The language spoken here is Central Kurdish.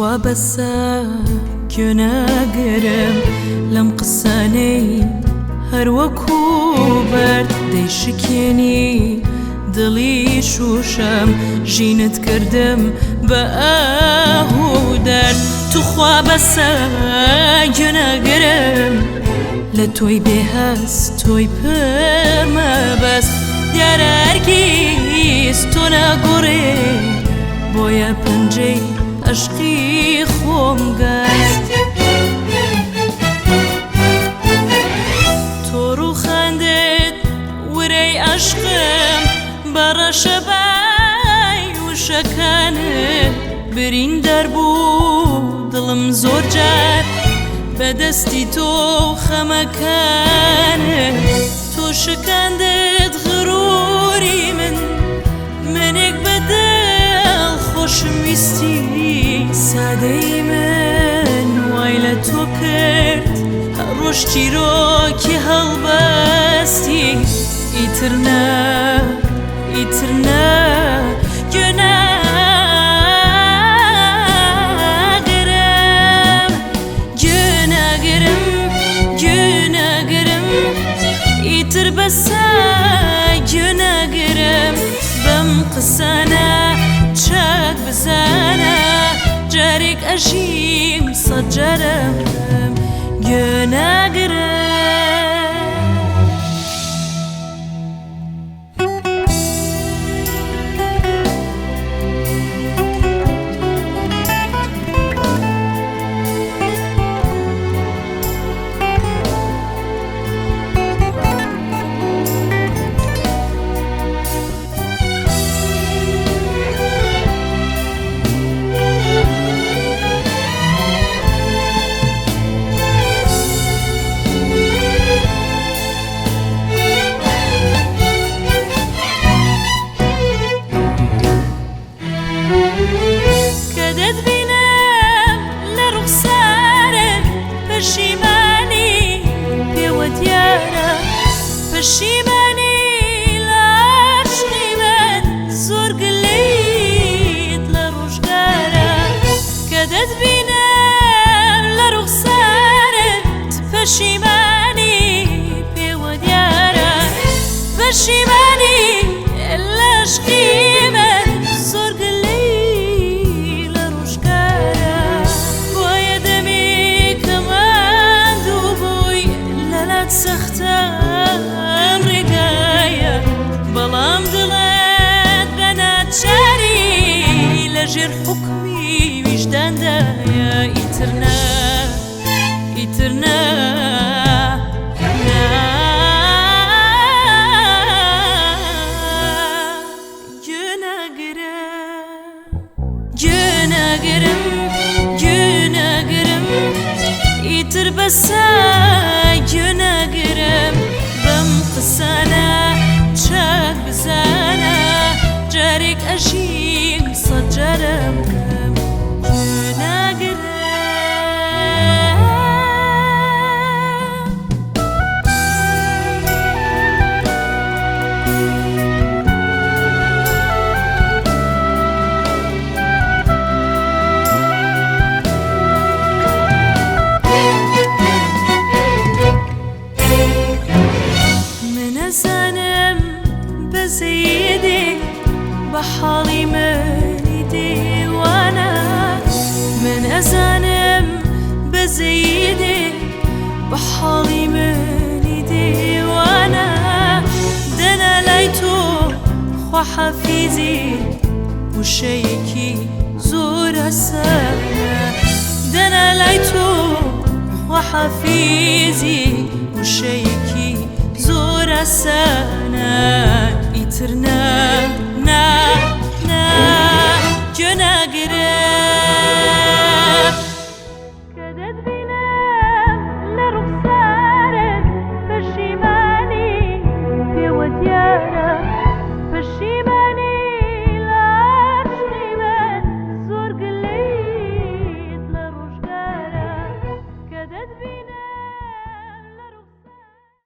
توخوا بەسە گوێ ناگرم لەم قسانەی هەروەکو بەرد دەیشکێنی دڵی شوشەم ژینت کردم بە ئاه و دەرد توخوا بەسە گوێ ناگرم لە تۆی بێهەست تۆی پرمەبەست دیارە هەرگیز تۆ ناگۆڕێ بۆیە پەنجەی عەشقی خۆم گەست. تۆ ڕووخاندت ورەی عەشقم بە ڕەشەبای وشەکانت بریندار بوو دڵم زۆر جار بە دەستی تۆ و خەمەکانت تۆ شکاندت غروری من منێک بە دڵ خۆشم ویستی سادەی من وای لە تۆ کرد هەر ڕۆژ چیرۆکی هەڵبەستی ئیتر نا ئیتر نا گوێ ناگرم گوێ ناگرم گوێ ناگرم ئیتر بەسە گوێ ناگرم بەم قسانە چاک بزانە جارێک ئەژیم سەد جارەمرم گوێ ناگرم. کە دەتبینم لە ڕوخسارت پەشیمانی پێوە دیارە پەشیمانی لە عەشقی من زۆر گلەیت لە ڕۆژگارە کە دەتبینم لە ڕوخسارت پەشیمانی پێوە دیارە پەشیمانی لە عەشقی من زۆر گلەی لە ڕۆژگارە بۆیە دەمێکە ماندوو بووی لەلات سەختە ئەم ڕێگایە بەڵام دڵت بە ناچاری لەژێر حوکمی ویژداندایە ئیتر نا ئیتر نا نا گوێ ناگرم گوێ ناگرم گوێ ناگرم ئیتر بەسە گوێ ناگرم بەم قسانە چاک بزانە جارێک ئەژیم سەد جارەمرم گوێ ناگرم. من ئەزانم بەزەیدێ بە حاڵی منی دێوانە من ئەزانم بەزەیدێ بە حاڵی منی دێوانە دەنا لای تۆ خواحافیزی وشەیەکی زۆر ئاسانە دەنا لای تۆ خواحافیزی وشەیەکی زۆر ئاسانە ئیتر نا.